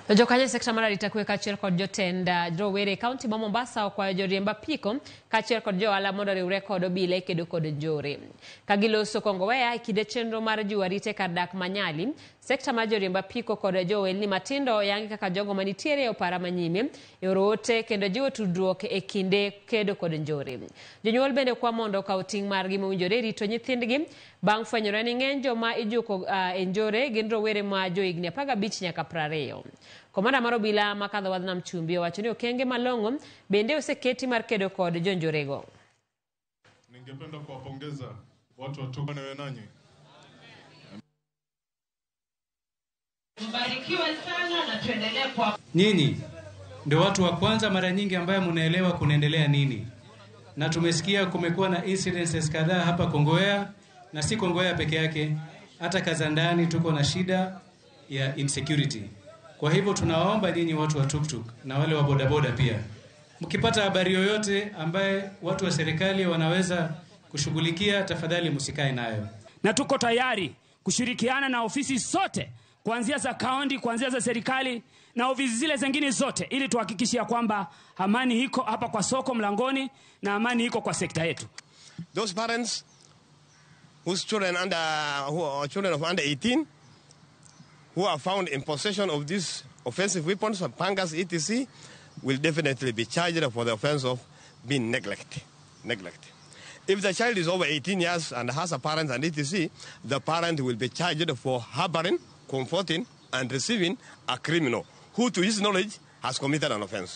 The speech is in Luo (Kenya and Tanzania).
Jokanyo e sekta mar arita kwe kaachiel kod jotend rowere e kaunti ma Mombasa okwayo joriemb apiko kaachiel kod johala mondo oriwre kod obila e kedo kod njore. Ka giloso Kongowea e kinde chenro mar jiwo arita e kar dak ma Nyali, sekta mar joriemb apiko kod jo ohelni matindo oyangi kaka jogo manitiere e opara manyime e oro ote kendo jiwo tudruok e kinde kedo kod njore. Jonyuol bende okwa mondo okaw ting' margi mowinjore e rito nyithindgi bang' fwenyore ni ng'eny joma ijuko e njore gin rowere ma johigni 15 nyaka 20. Komanda mar obila ma kadho wadh nam chumbi owacho ni okenge malong'o bende oseketi mar kedo kod jonjorego. Ningependa kuwapongeza watu wa Tuko nanyi. Mbarikiwe sana na tuendelee kwa Nyinyi ndio watu wa kwanza mara nyingi ambaye mnaelewa kunaendelea nini, na tumesikia kumekuwa na incidences kadhaa hapa Kongowea, na si Kongowea peke yake, hata Kazandani tuko na shida ya insecurity. Kwa hivyo tunawaomba nyinyi watu wa tuktuk na wale wa bodaboda pia, mkipata habari yoyote ambaye watu wa serikali wanaweza kushughulikia, tafadhali msikae nayo. Na tuko tayari kushirikiana na ofisi zote kuanzia za kaunti, kuanzia za serikali na ofisi zile zingine zote, ili tuhakikishe ya kwamba amani iko hapa kwa soko mlangoni na amani iko kwa sekta yetu. Those parents whose children under who are children of under 18 who are found in possession of these offensive weapons, pangas, etc., will definitely be charged for the offense of being neglect. Neglect. If the child is over 18 years and has a parent and etc., the parent will be charged for harboring, comforting, and receiving a criminal who, to his knowledge, has committed an offense.